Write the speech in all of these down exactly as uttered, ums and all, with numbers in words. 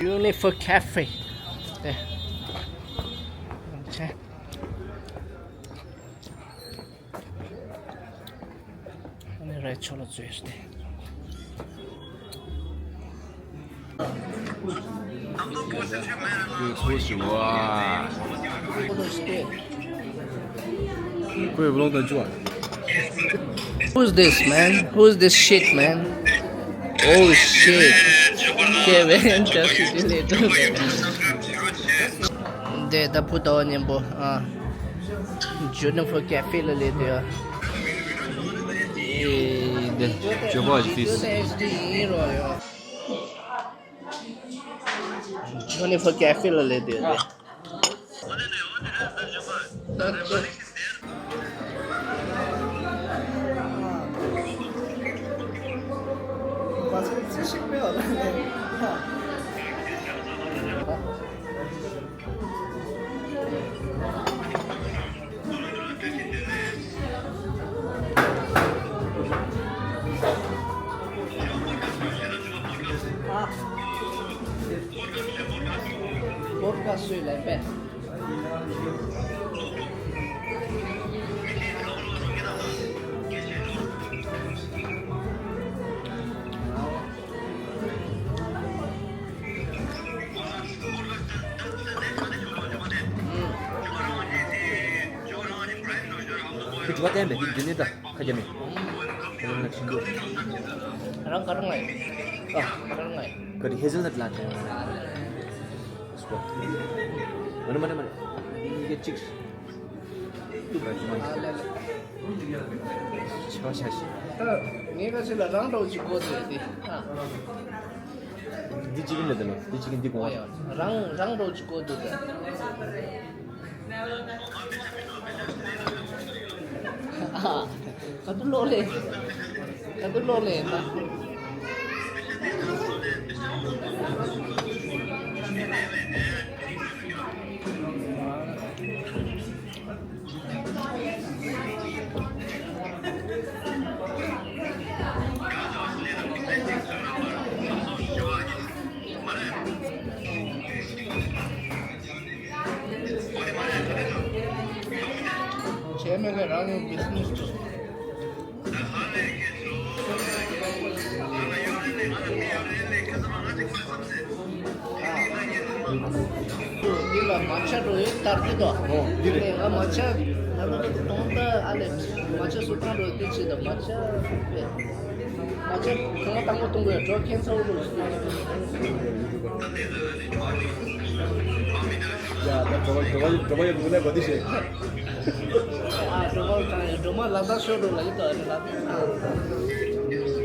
Beautiful cafe. 네. 자. 오늘 라이처로 주였대. Who's this, man? Who's this shit, man? Oh shit. Kevin, just you later, man. ད་ཕུ་ཏོ་ཉན་པོ། ཨ། Beautiful cafe ལ་སླེབས་ཡོད། ཨེ། འདི་ཇོ་བོ་ཨེཆ་ཌི། Beautiful cafe ལ་སླེབས་ཡོད། ཁྱོད་ཅི་བ་བསྟན་པས་འདི་འདི་ནི་ད་ཁ་རྒྱ་མེད། ཁ་རྒྱ་མེད་ཤིན་ཏུ། རང་ག་རང་ལ་ཡོད། ཨ། ག་རང་ལ་ཡོད། ག་རེ་ཧེ་ཟལ་ནཊ་ལ་དྲན། སྐོར། མ་ནི་མ་ནི་མ་ནི། འདི་གཅིག་ཏུ་བ་ཞུ་མ་ནི། ཆ་ཆ་ཤི། ངས་ཁ་ཤི་ལ་རང་འགྲོ་ཅིག་གོ་ཟེར་ཏེ། ཨ། འདི་གཅིག་ཡིན་ལ་དེ་ལ་འདི་གཅིག་ཡིན་འདི་གོ། ཨ་ཡ། རང་རང་འགྲོ་ཅིག་གོ་འདུག་ཟེར། ཨ། ག་དུ་ལོག་ལེ། ག་དུ་ལོག་ལེ་ན། བྱས་མེད་ཀྱི་རང་ཉིད་བི་ཛི་ནེ་སི་ཅིག་འདི་ལ་མ་ཆ་འགྲོ་ཡོད་ལྟར་གྱི་དོ། ཨོ། འདི་རེད། ང་མ་ཆ་ད་ལྟ་གཏོང་ད་ཨ་ལས་མ་ཆ་སུ་བཏང་འགྲོ་དེ་བྱེད་དོ། མ་ཆ་རེད། ང་ཚོ་གང་ལ་བཏང་གོ་གཏོང་གོ་ཡ་འགྲོ་ཁྱེད་ཚོ་འུ་རུ་ཞུ། ཡ་ད་འགྲོ་བ་འགྲོ་བ་འགྲོ་བ་ཡོད་དགོས་ན་གོ་དེ་ཞེས། ཨ་འགྲོ་བ་དང་འགྲོ་མ་ལ་དྭགས་ཤོར་འགྲོ་ལ་ཡོད་དོ་རེད་ལ།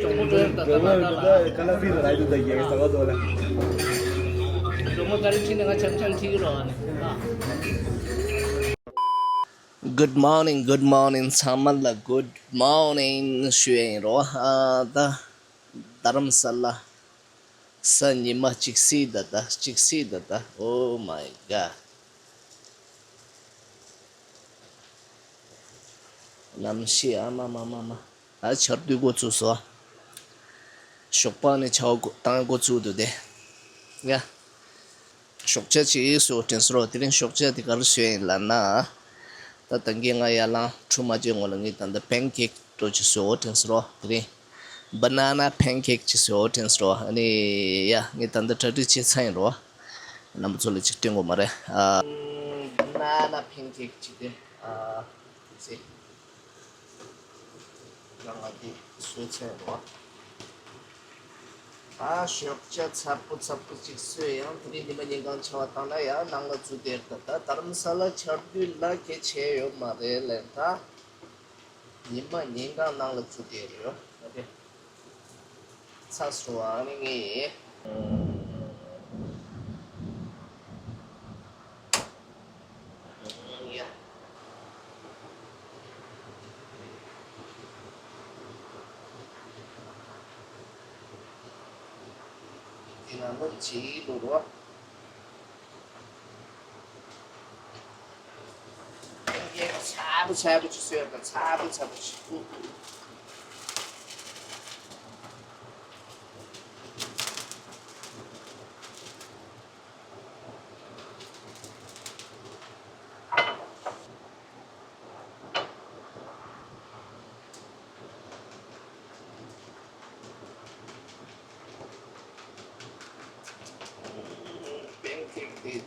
གྱོང་པོ་འགྲོ་ཡོད་ད་ད་ལ་ད་ལ། ཁ་ལ་ཕི་ལ་ར་ཡོད་ད་ཡ་གི་ས་བ་དོ་ལ། འགྲོ་མ་ག་རེ་ཁྲིད་ནས་ང་འཆམ་འཆམ་ཁྲིད་ཀྱི་རོགས་ཨ་ནི། ཨ། Good morning, good morning. ཚང་མ་ལ་good morning ཞུ་ཡ་ཡིན་རོ། ཨ་ད་རྡ་རམ་ས་ལ་ས་ཉི་མ་གཅིག་སྲིད་ད་ད་གཅིག་སྲིད་ད་ད། Oh my God. གནམ་གཤིས་ཨ་མ་མ་མ་མ། ཨ་ཆར་དུས་འགོ་ཚུགས་སོ། ཞོགས་པ་ནས་ཆར་པ་བཏང་འགོ་ཚུགས་འདུག་སྟེ། ཡ། ཞོགས་ཇ་ཅིག་བཟོ་དྲན་སོང་། དེ་རིང་ཞོགས་ཇ་དེ་ག་རེ་བཟོས་ཡིན་ལབ་ན། ད་ད་གིན་ང་ཡར་ལངས་ཁྲུས་མ་བྱས་སྔོན་ལ་ངས་ད་ལྟ་པན་ཀེག་འདྲ་ཅིག་བཟོ་དྲན་སོང་། དེ་རིང་བྷ་ན་ན་པན་ཀེག་ཅིག་བཟོ་དྲན་སོང་། ཨ་ནི་ཡ་ངས་ད་ལྟ་གྲ་སྒྲིག་བྱས་ཚར་ཡིན་རོ། རྣམ་པ་ཚོ་ལ་ཅིག་སྟོན་དགོས་མ་རེད། ཨ། བྷ་ན་ན་པན་ཀེག་ཅིག་དེ། ཨ། དེ་ཚེ། ང་འདི་བཟོས་ཚར་རོ། ད་ཞོགས་ཇ་ཚ་པོ་ཚ་པོ་ཅིག་བཟོས་ཡང་དེ་རིང་ཉི་མ་ཉིན་གང་ཆར་པ་བཏང་ན་ཡང་ནང་ལ་འཛུལ་བསྡད། ད་ད་རྡ་རམ་ས་ལ་ཆར་དུས་ལ་གལ་ཆེ་ཡོད་མ་རེད་ལན། ད་ཉི་མ་ཉིན་གང་ནང་ལ་འཛུལ་བསྡད་རེད་ཡོད་རེད། ཚ་སོ་ཨ་ནི་ངས། ཡ། དེ་ན་ནོར་གྱིས་ལོ་རོ། ཚ་པོ་ཚ་པོ་ཅིག་བཟོས་པ། ཚ་པོ་ཚ་པོ་ཅིག་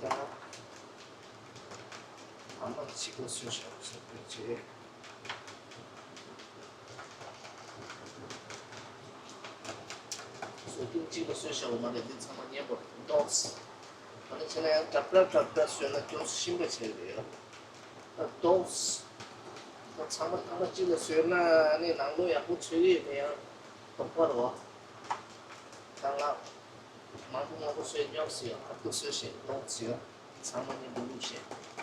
དང་། ཨ་མ་གཅིག་ལ་གསོས་བཞག་ཟེར་བའི་རྗེས། སོ་ཏིང་གཅིག་ལ་གསོས་བཞག་པ་མ་རེད། འདི་ཚང་མ་མཉེན་པོ་རེད། ཏོག་ཙམ། ཨ་ནི་བྱས་ན་ཡང་འདྲ་འདྲ་འདྲ་འདྲ་བཟོས་ན་ཅུང་ཟད་ཞིམ་པ་བྱས་རེད་ཡ། ད་ཏོག་ཙམ། ད་ཚང་མ་ཚང་མ་གཅིག་ལ་བཟོས་ན་ཨ་ནི་ནང་ལོགས་ཡག་པོ་ཚོས་ཀྱི་ཡོད་ན་ཡང་དོགས་པ་རེད་བ། ད་ང་མང་པོ་མང་པོ་བཟོས་ཉོག་ཟེར་ཡང་ཨ་ཁུ་བཟོས་ཤིང་ཏོག་ཙམ་ཡང་ཚང་མ་ནི་འདུག་ལུགས་བྱས།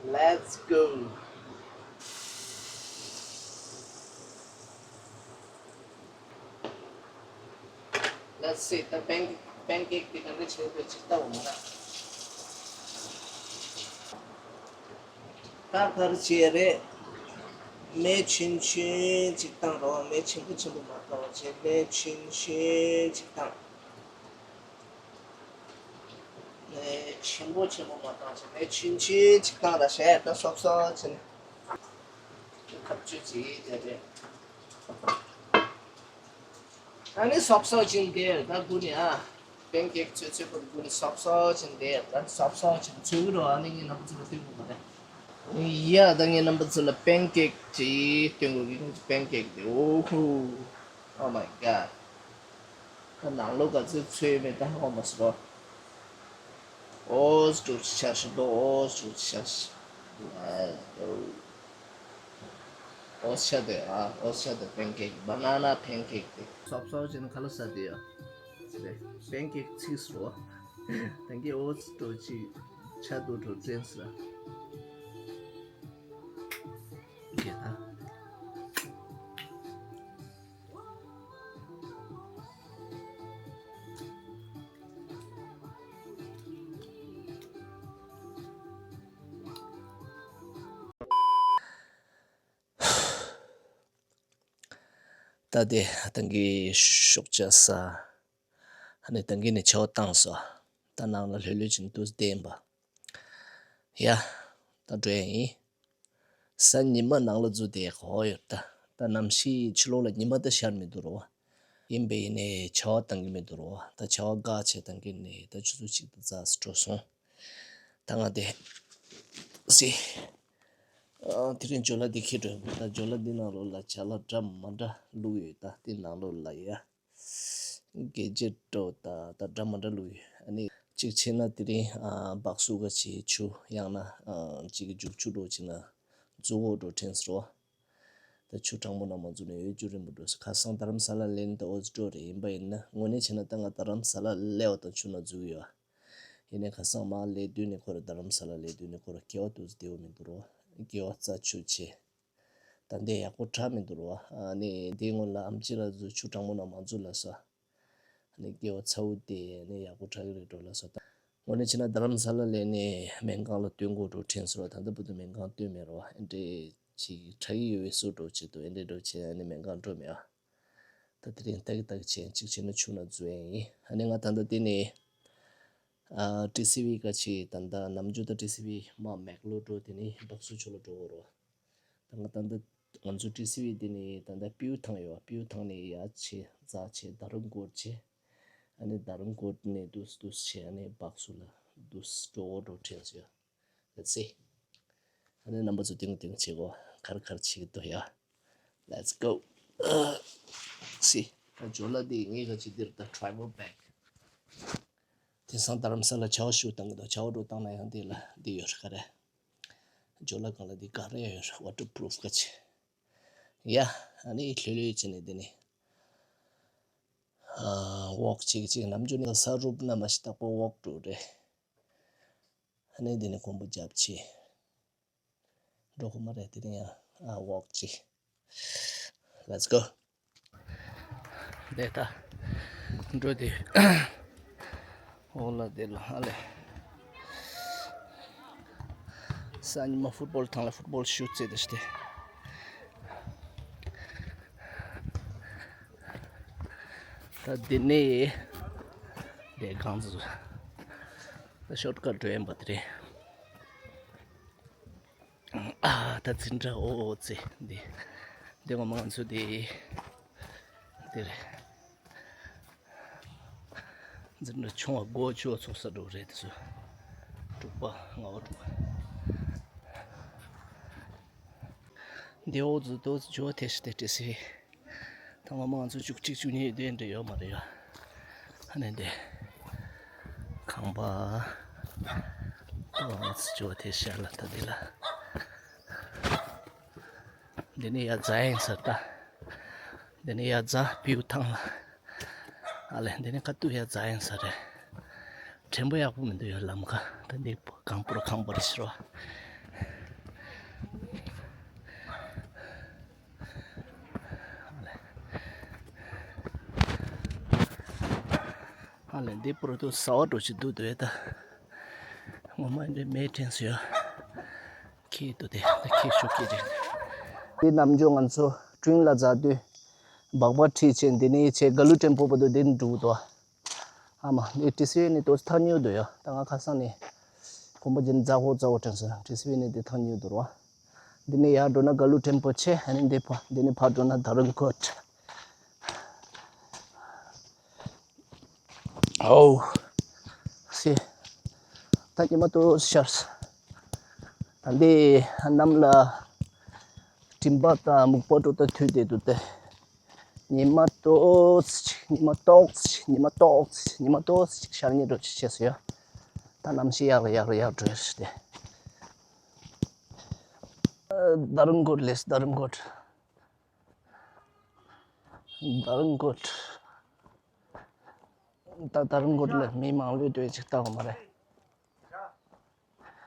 Let's go. Let's see. ད་པན་པན་ཀེག་དེ་ག་འདྲ་བྱེད་དགོས་ཅིག་ལྟ་འོང་ན། ད་ག་རེ་བྱེད་རེད། མེ་ཆུང་ཆུང་ཅིག་བཏང་རོགས། མེ་ཆེན་པོ་ཆེན་པོ་མ་བཏང་བ་བྱས། མེ་ཆུང་ཆུང་ཅིག་བཏང་། ནས་ཆེན་པོ་ཆེན་པོ་མ་བཏང་བྱས་ནས་ཆུང་ཆུང་ཅིག་བཏང་ར་བྱས། ད་སོབ་སོབ་བྱས་ནས་ཁ་བཅུ་ཅིག་བྱས་རེད། ཨ་ནི་སོབ་སོབ་བྱས་ནས་དེར་ད་དགུ་ནི་ཨ་པན་ཀེག་ཚོས་ཚོས་པོ་དགུ་ནི་སོབ་སོབ་བྱས་ནས་དེར་ད་སོབ་སོབ་བྱས་ནས་ཚོས་གི་རོ། ཨ་ནི་ངའི་རྣམ་པ་ཚོ་ལ་སྟོན་དགོས་པ་རེད། ཡ་ད་ངའི་རྣམ་པ་ཚོ་ལ་པན་ཀེག་ཅིག་སྟོན་དགོས་ཀྱི། པན་ཀེག་དེ། Oh my God. ད་ནང་ལོགས་ག་ཚོད་ཚོས་མེད་ད་ཧ་གོ་མ་སོང་། ཨོ་ཙི་འདྲ་ཅིག་ཆགས་ཤག་འདུག་ཨོ་ཙི་འདྲ་ཅིག་ཆགས་ཤག་ཨོ་ཙི་ཆགས་འདུག་ཨ་ཨོ་ཙི་ཆགས་འདུག་པན་ཀེག། བ་ན་ན་པན་ཀེག་དེ། སོབ་སོབ་བྱས་ན་ཁ་ལག་ཟ་དུས་ཡ། པན་ཀེག་ཚིག་སོ། ད་གིན་ཨོ་ཙི་འདྲ་ཅིག་ཆགས་འདུག་འགྲོ་དྲན་སོང་། ག་ད། ད་དེ་ད་གིན་ཤོག་བྱས། ཨ་ནི་ད་གིན་ནས་ཆར་པ་བཏང་སོང་། ད་ནང་ལ་ལྷོད་ལྷོད་བྱས་ནས་འདུག་བསྡད་ཡིན་པ། ཡ། ད་འགྲོ་ཡ་ཡིན། གཟའ་ཉི་མ་ནང་ལ་འཛུལ་བསྡད་ཡག་གོ་ཡོད་ད། ད་གནམ་གཤིས་ཕྱི་ལོགས་ལ་ཉི་མ་ད་ཤར་མི་འདུག་རོ། ཡིན་པས་ཡིན་ནའི་ཆར་པ་བཏང་གི་མི་འདུག་རོ། ད་ཆར་པ་འགག་བྱས་བཏང་གི་ནས་ད་ཆུ་ཚོད་གཅིག་དང་རྩ་ཙམ་འགྲོ་སོང་། ད་ང་དེ་སི། ཨ་དེ་རིང་ཇོ་ལ་དེ་ཁྱེར་འགྲོ་ཡིན་པ། ད་ཇོ་ལ་འདི་ནང་ལོགས་ལ་ཅ་ལག་འདྲ་མ་འདྲ་བླུགས་ཡོད་ད། དེ་ནང་ལོགས་ལ་ཡ། གད་རྒྱངས་འགྲོ་ད་ད་འདྲ་མ་འདྲ་བླུགས་ཡོད། ཨ་ནི་གཅིག་བྱས་ན་དེ་རིང་ཨ་སྦག་སུ་ག་ཆེ་ཆུ་ཡང་ན་ཨ་གཅིག་རྒྱུག་ཆུ་འགྲོ་བྱས་ན་འཛུལ་འོག་འགྲོ་དྲན་སོང་། ད་ཆུ་གྲང་མོ་ནང་མ་འཛུལ་ན་ཡོད་རྒྱུ་རིང་པོ་འགྲོ་སོང་། ཁ་སང་རྡ་རམ་ས་ལ་སླེབས་ནས་ད་ཨོ་ཙི་འགྲོ་རེད། ཡིན་པ་ཡིན་ན་དངོས་གནས་བྱས་ན་ད་ང་རྡ་རམ་ས་ལ་སླེབས་པ་དང་ཆུ་ནང་འཛུལ་གི་ཡོད། ཡིན་ནའི་ཁ་སང་མར་སླེབས་དུས་ནས་ཁོ་ར་རྡ་རམ་ས་ལ་སླེབས་དུས་ནས་ཁོ་ར་སྐྱེ་བ་ཏོག་ཙམ་བདེ་པོ་མི་འདུག་རོ། སྐྱེ་བ་རྩ་ཆུ་ཆེ། ད་འདི་ཡག་པོ་དྲག་མི་འདུག་རོ། ཨ་ནི་འདིའི་སྔོན་ལ་ཨམ་ཆི་ལགས་ཚོ་ཆུ་གྲང་མོ་ནང་མ་འཛུལ་ལབ་སོང་། ཨ་ནི་སྐྱེ་བ་ཚ་པོ་དེ་ནི་ཡག་པོ་དྲག་གི་རེད་འགྲོ་ལབ་སོང་། ད་དངོས་གནས་བྱས་ན་རྡ་རམ་ས་ལ་སླེབས་ནས་སྨན་ཁང་ལ་སྟོན་དགོས་འགྲོ་དྲན་སོང་རོ། ད་ལྟ་བར་དུ་སྨན་ཁང་སྟོན་མེད་རོ། ཨེ་འདྲས་ཅིག་དྲག་གི་ཡོད་པའི་བཟོ་འདྲ་བྱེད་འདུག་ཨེ་འདྲས་འདྲ་བྱས་ཨ་ནི་སྨན་ཁང་འགྲོ་མེད་ཨ། ད་དེ་རིང་ཏག་ཏག་བྱས་གཅིག་བྱས་ན་ཆུ་ནང་འཛུལ་ཡ་ཡིན། ཨ་ནི་ང་ད་ལྟ་དེ་ནས་ཨ་ཊི་སི་ཝི་ག་ཆེ་ད་ལྟ་ནམ་རྒྱུན་ད་ཊི་སི་ཝི་མར་མེག་ལོར་འགྲོ། དེ་ནས་སྦག་སུ་ཆུ་ལ་འགྲོ་དགོས་རོ། ད་ང་ད་ལྟ་ང་ཚོ་ཊི་སི་ཝི་འདི་ནས་ད་ལྟ་པིའུ་ཐང་ཡོད། པིའུ་ཐང་ནས་ཡར་ཆེ་རྫ་ཆེ་དྷ་རམ་གོར་ཆེ། ཨ་ནི་དྷ་རམ་གོར་ནས་འདུག་འདུག་ཆེ་ཨ་ནི་སྦག་སུ་ལ་འདུག་འགྲོ་འགྲོ་དྲན་སོང་ཡ། Let's see. ཨ་ནི་རྣམ་པ་ཚོ་ཏིང་ཏིང་བྱེད་གོ། གར་གར་བྱེད་ཀྱི་འདུག་ཡ། Let's go. See. ད་ཇོ་ལ་འདི་ངས་ག་ཅིག་འདིར་ད་travel bag དེང་སང་རྡ་རམ་ས་ལ་ཆར་པ་ཤུགས་བཏང་གི་འདུག་ཆར་པ་འགྲོ་བཏང་ན་ཡང་འདི་ལ་འདི་ཡོད་རེད་ག་རེ། ཇོ་ལ་སྒང་ལ་འདི་ག་རེ་ཡོད་རེད། Waterproof ག་ཅིག་ཡ། ཨ་ནི་ལྷོད་ལྷོད་བྱས་ནས་འདི་ནས་ཨ་ཝོག་ཅིག་ཅིག་ནམ་རྒྱུན་ནས་ས་རུབ་ན་མ་ཤི་རྟག་པར་ཝོག་འགྲོ་རེད། ཨ་ནི་འདི་ནས་གོམ་པ་རྒྱབ་ཆེ། འགྲོ་གི་མ་རེད་དེ་རིང་ཡང་ཨ་ཝོག་ཅིག Let's go. དེ་ད་འགྲོ་དེ་འོག་ལ་དེ་ལ་ཨ་ལེ། གཟའ་ཉི་མ་ཕུཊ་བོལ་ཐང་ལ་ཕུཊ་བོལ་ཤུ་རྩེ་དེ་ཤི་དེ། ད་དེ་ནས་དེ་གང་ཟེར། ད་ཤོཊ་ཀཊ་འགྲོ་ཡིན་པ་དེ་རེད། ཨ་ད་འཛིན་གྲྭ་ཨོ་ཨོ་ཙེ་འདི་འདི་ངོ་མ་ང་ཚོ་དེ་དེ་རེད། འཛིན་གྲྭ་ཆུང་བ་སྒོ་ཕྱེ་བ་ཚོགས་ས་འགྲོ་རེད་དེ་ཚོ། དྲུག་པ་ལྔ་པ་དྲུག་པ། འདི་འོག་ཏུ་ཏོག་ཙམ་ཇོ་ཐེ་ཤི་ཏེ་ཏེ་སི། ད་ང་མ་ང་ཚོ་བཅུ་གཅིག་བཅུ་གཉིས་དེ་འདྲ་ཡོད་མ་རེད་ཡ། ཨ་ནི་འདི། ཁང་པ། ཏོག་ཙམ་ཇོ་ཐེ་ཤི་ལ་ད་འདི་ལ། འདི་ནི་ཡ་རྫ་ཡིན་ས་ད། འདི་ནི་ཡ་རྫ་བིའུ་ཐང་ལ། ཨ་ལེ་འདི་ནི་ཁ་ཐུག་ཡ་རྫ་ཡིན་ས་རེད། དྲན་པ་ཡག་པོ་མི་འདུག་ཡ་ལམ་ཁ་ད་འདི་གང་པོར་ཁང་པ་རེད་ཟེར་བ། ཨ་ལེ་འདི་པུར་དུ་ཟ་བ་འགྲོ་ཅི་འདུག་འདུག་ད། ངོ་མ་འདི་མེད་དྲན་སོ་ཡ། ཁྱེད་དུ་དེ་ད་ཁྱེད་ཤོག་ཁྱེད་རེད། འདི་ནམ་རྒྱུན་ང་ཚོ་ཀྲུང་ལ་འཛེགས་དུས་སྦག་སྦག་ཁྲིད་བྱས་འདི་ནས་བྱས་ག་ལུ་ཀྲེན་པོ་བར་དུ་འདི་ནས་འགྲོ་གི་འདུག་ཨ་མ་འདི་ཏི་སི་ཝི་ནས་ཏོག་ཙམ་ཐག་ཉེ་འདུག་ཡ། ད་ང་ཁ་སང་ནས་གོམ་པ་རྒྱབ་ནས་འཛེགས་ཧོ་འཛེགས་ཧོ་དྲན་སོང་། ཏི་སི་ཝི་ནས་འདི་ཐག་ཉེ་འདུག་ར། འདི་ནས་ཡར་འགྲོ་ན་ག་ལུ་ཀྲེན་པོ་ཆེ། ཨ་ནི་འདི་ཕ་འདི་ནས་ཕར་འགྲོ་ན་དར་གོད། ཨོ། སི། ད་ཉི་མ་ཏོག་ཙམ་ཤར། ད་འདི་གནམ་ལ་སྤྲིན་པ་དང་སྨུག་པ་འདྲ་ད་ཐུག་བསྡད་འདུག་སྟེ། ཉི་མ་ཏོག་ཙམ་ཅིག་ཉི་མ་ཏོག་ཙམ་ཅིག་ཉི་མ་ཏོག་ཙམ་ཉི་མ་ཏོག་ཙམ་ཅིག་ཤར་ཉེ་འདྲ་ཅིག་བྱས་སོང་ཡ། ད་གནམ་གཤིས་ཡག་རེད་ཡག་རེད་ཡག་འགྲོ་ཡ་རེད་དེ། དར་གོད་ལེས་དར་གོད། དར་གོད། ད་དར་གོད་ལ་མི་མང་ལོས་དོད་ཅིག་ལྟ་བ་མ་རེད།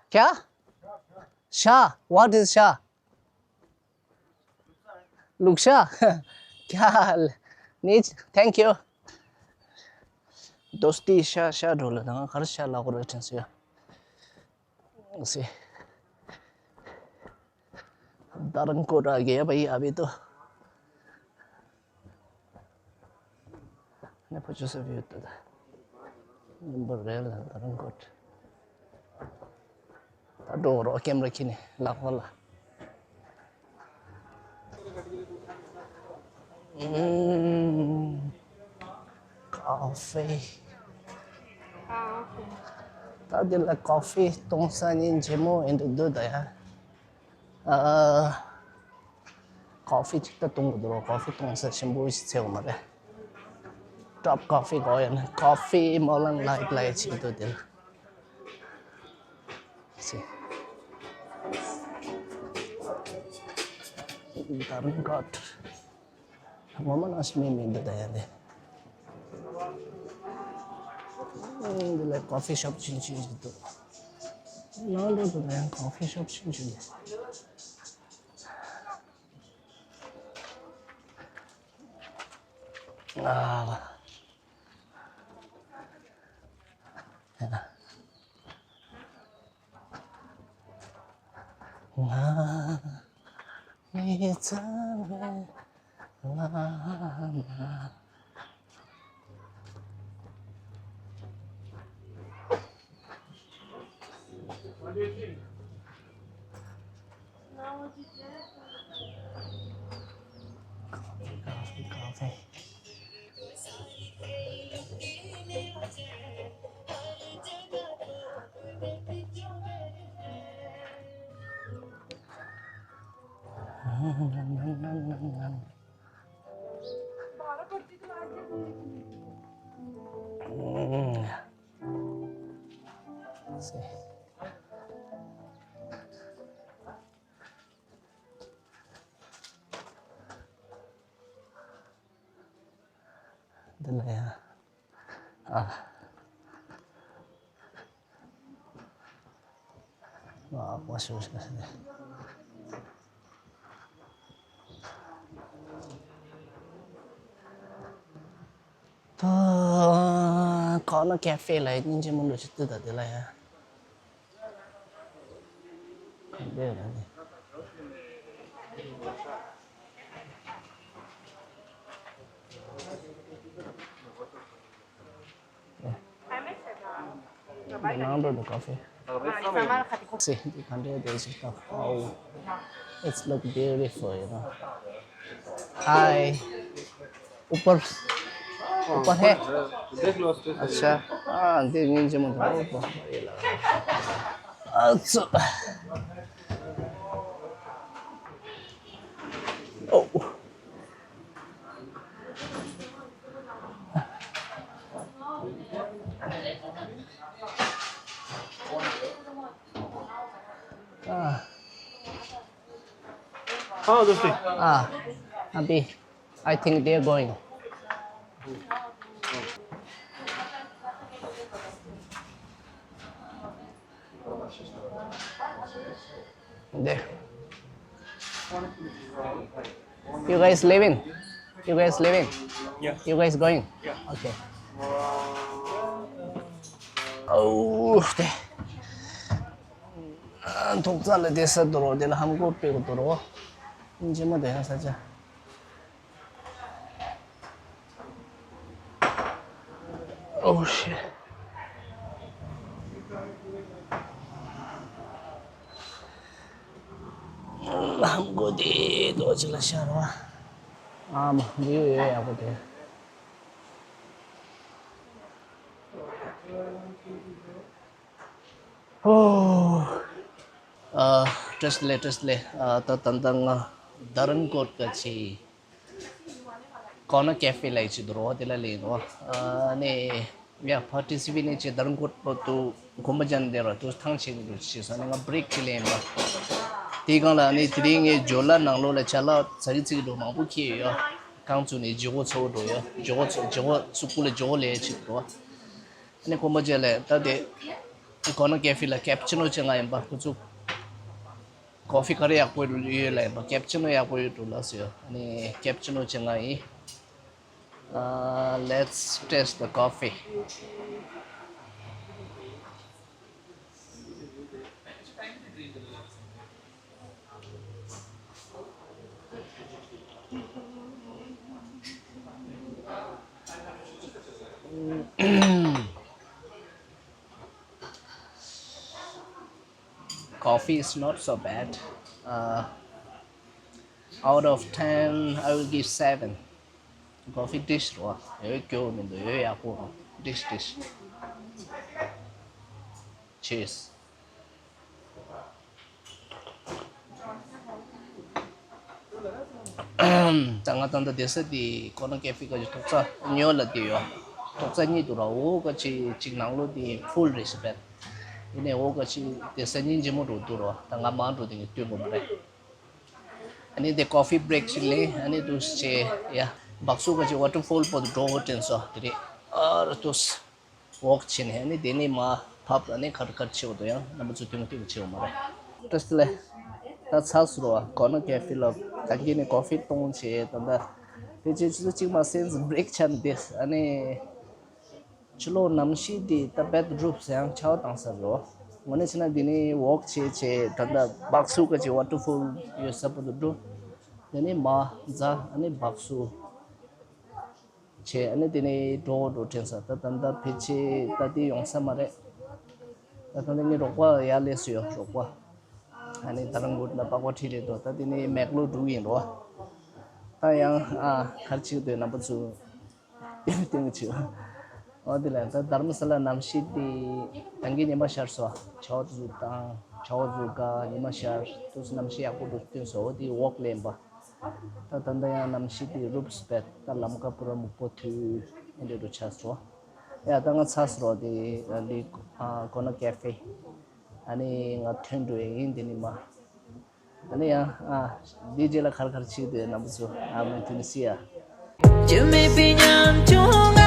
क्या? شاہ؟ What is شاہ؟ لوکشا؟ क्या حال؟ نیچ، thank you. دوستی شاہ، شاہ ڈھولے نا، ہر شاہ لاگو رہتے ہیں سیا. اسے. دارن کو آ گیا بھائی، ابھی تو. ནས་ཕོ་ཆུ་སེ་བིའུ་ཏུ་ད། ཉིན་པར་རེད་ལ་ད་རང་གོ་ད་འགྲོ་རོགས་ཀེམ་ར་ཁྱི་ནས་ལག་པ་ལ། ཨུམ། ཀ་ཧྥེ། ད་འདི་ལ་ཀ་ཧྥེ་གཏོང་ས་ནི་ཇེ་མོ་ཨེ་འདུག་འདུག་ད་ཡ། ཨ། ཀོ་ཧྥི་ཅིག་ད་བཏུང་གི་འདུག་རོ། ཀོ་ཧྥི་བཏུང་ས་ཆེན་པོ་ཞིག་ཚེ་འོ་མ་རེད། ཀྲོབ་ཀོ་ཧྥི་གོ་ཡ་ན་ཀོ་ཧྥི་མོ་ལན་ལའིབ་ལའི་ཅིག་འདུག་དེ་ལ། སི། དར་གོད། ངོ་མ་ནང་བཞིན་མི་མི་འདུག་ད་ཡ་ལེ། འདི་ལ་ཀོ་ཧྥི་ཤོབ་ཆུང་ཆུང་ཞིག་འདུག་ནང་ལོགས་དུ་ན་ཡང་ཀོ་ཧྥི་ཤོབ་ཆུང་ཆུང་ཡོད། ཨ། ང་ཡི་ཚེ་བའི་བླ་མ། འདི་ལ་ཡ། ཨ། ཨ། མ་ཤོར་ཤོར་ཤོར། ད་ཁོ་ན་ཀེ་ཧྥེ་ལ་ཡ་སྙིང་རྗེ་མོ་འདྲ་ཞིག་འདུག་ད་འདི་ལ་ཡ། ག་འདྲ་ཡོད་ན་འདི། འདི་ནང་དུ་འདུག་ཀོ་ཧྥི། སི། འདི་ག་འདྲ་ཡོད་ཞིག་ལྟ། Oh, it's look beautiful, you know. Hi. ऊपर। ऊपर है। अच्छा। हाँ, दे नीचे मत आओ, ऊपर। अच्छा। ओ। हाँ, दोस्तों। हाँ, अभी। I think they're going. There. You guys leaving? You guys leaving? Yeah. You guys going? Yeah. Okay. Oh, there. ཐོག་རྩ་ལ་དེ་ས་དོ་རོ་དེ་ལ་ཧམ་གོ་པེ་གོ་དོ་རོ། ཉི་མ་དེ་ཡང་ས་ཆ། Oh shit. ཧམ་གོ་དེ་དོ་ཅི་ལ་ཤར་བ། ཨ་མ་འདི་ཡོད་ཡོད་ཡག་པོ་དེ། ཨོ། ཨ། བཀྲ་ཤིས་བདེ་ལེགས། བཀྲ་ཤིས་བདེ་ལེགས། ཨ། ད་ད་ལྟ་ང་རྡ་རམ་ཀོར་ག་ཆེ་ཀོ་ནར་ཀེ་ཧྥེ་ལ་ཡི་ཆེད་དུ་རོ་དེ་ལ་ལེན་རོ། ཨ་ནི་ཡ་ཕར་ཊི་སི་བི་ནི་ཆེ་རྡ་རམ་ཀོར་པོ་དུ་གོམ་པ་ཅན་དེ་རོ་དུ་ཐང་ཆེན་དུ་ཆེ་ས་ནི་ང་བྷི་རེག་ཅིག་ལེན་པ། དེ་གང་ལ་ནི་དེ་རིང་ངའི་ཇོ་ལ་ནང་ལོགས་ལ་ཅ་ལག་ཚ་གི་ཚིག་འགྲོ་མང་པོ་ཁྱེར་ཡོད། རྐང་བཙུགས་ནས་ཇོ་གོ་ཚོ་འགྲོ་ཡོད། ཇོ་གོ་ཚོ་ཇོ་གོ་ཚུགས་པོ་ལ་ཇོ་གོ་ལས་ཆེད་དུ་རོ། ཨ་ནི་ཁོ་མོ་ཅེ་ལེ་ད་དེ་ཀོ་ནར་ཀེ་ཧྥེ་ལ་ཀེ་པུ་ཅི་ནོ་ཅེ་ང་ཡིན་པ། ཁོ་ཚོ་ཀོ་ཧྥི་ག་རེ་ཡག་པོ་ཡོད་ལ་ཡིན་པ། ཀེ་པུ་ཅི་ནོ་ཡག་པོ་ཡོད་འགྲོ་ལ་སོ་ཡོ། ཨ་ནི་ཀེ་པུ་ཅི་ནོ་ཅེ་ང་ཡིན། Uh, let's taste the coffee. Coffee is not so bad. Uh, out of ten, I will give seven. Coffee dish རོ། ཡོད་སྐྱོ་མི་འདུག་ཡོད་ཡག་པོ་རོ། Dish, dish. Cheers. ད་ང་ད་ལྟ་བསྡད་ས་དེ་ཀོ་ནར་ཀེ་ཧྥེ་ག་ཅིག་ཐོག་རྩ་ཉོ་ལ་དེ་ཡོད། ཐོག་རྩ་གཉིས་འདུག་ར། འོ་ག་ཅིག་ཅིག་ནང་ལོགས་དེ་ཕུལ་རེད་ཟེར་བས། ཡིན་ནའི་འོ་ག་ཅིག་བསྡད་ས་སྙིང་རྗེ་མོ་འགྲོ་འདུག་ར། ད་ང་མང་འགྲོ་དེ་ངས་སྟོན་དགོས་མ་རེད། ཨ་ནི་དེ་ཀོ་ཧྥི་བྷི་རེག་ཅིག་ལེན། ཨ་ནི་དུ་ཅེ་ཡ་སྦག་སུ་ག་ཅིག་ཝ་ཊར་ཕོལ་པོ་དུ་འགྲོ་དགོས་དྲན་སོང་དེ་རེད། ཨ་ར་དུ་ཝོག་བྱས་ནས་ཨ་ནི་དེ་ནས་མར་ཕབ། ཨ་ནི་ཁར་ཁར་ཆེ་བ་དུ་ཡང་རྣམ་པ་ཚོ་ཐུང་ཐུང་ཆེ་བ་མ་རེད། བཀྲ་ཤིས་བདེ་ལེགས། ད་ཚར་སོང་ར། ཀོ་ནར་ཀེ་ཧྥེ་ལ་ད་གིན་ནས་ཀོ་ཧྥི་གཏོང་བྱས། ད་ད་དེ་ཅི་ཆུ་ཚོད་གཅིག་མ་ཟིན་བྷི་རེག་ཆགས་ནས་བསྡད། ཨ་ནི་ཕྱི་ལོགས་གནམ་གཤིས་དེ་ད་བེད་རུབ་ཟེར་ཡང་ཆར་པ་བཏང་ས་རོ། དངོས་གནས་བྱས་ན་དེ་ནས་ཝོག་བྱས་བྱས་ད་ད་སྦག་སུ་ག་ཅིག་ཝ་ཊར་ཕོལ་ཡོད་ས་པོ་དུ་འགྲོ། དེ་ནས་མར་འཛེགས། ཨ་ནི་སྦག་སུ་བྱས། ཨ་ནི་དེ་ནས་འགྲོ་འགྲོ་དྲན་ས། ད་ད་ད་ཕལ་ཆེར་ད་དེ་ཡོང་ས་མ་རེད། ད་ད་ད་ངའི་རོགས་པ་ཡར་སླེབས་སོང་ཡོད། རོགས་པ། ཨ་ནི་ད་རང་གུར་ལ་པགས་པ་ཁྲིད་རེད་དོ། ད་དེ་ནས་མེག་ལོ་དྲུག་ཡིན་རོ། ད་ཡང་ཨ་གར་ཆིག་དོ་རྣམ་པ་ཚོ་སྟོན་གྱི་ཆུ། འོ་དེ་ལ་ད་དྷར་མ་ས་ལ་གནམ་གཤིས་དེ་ད་གིན་ཉི་མ་ཤར་སོང་། ཆར་པ་ཚུ་དང་ཆར་པ་ཚུ་ག་ཉི་མ་ཤར་དུས་གནམ་གཤིས་ཡག་པོ་འདུག་སྟོན་སོང་། འོ་དེ་ཝོག་ལེན་པ། ད་ད་ལྟ་ཡང་གནམ་གཤིས་དེ་རུབ་སྤེད། ད་ལམ་ཁ་པུ་ར་སྨུག་པོ་ཐུལ་ཨེ་འདྲ་འདྲ་ཆགས་སོང་། ཡ་ད་ང་ཚར་སོང་། དེ་འདི་ཀོ་ནར་ཀེ་ཧྥེ། ཨ་ནི་ང་ཐོན་འགྲོ་ཡ་ཡིན། དེ་ནི་མ། ཨ་ནི་ཡང་ཨ་འདི་རྗེས་ལ་གར་གར་ཕྱིན་དེ་རྣམ་པ་ཚོ་ཨ་མུ་མཐུད་ནས་གཟིགས་ཨ།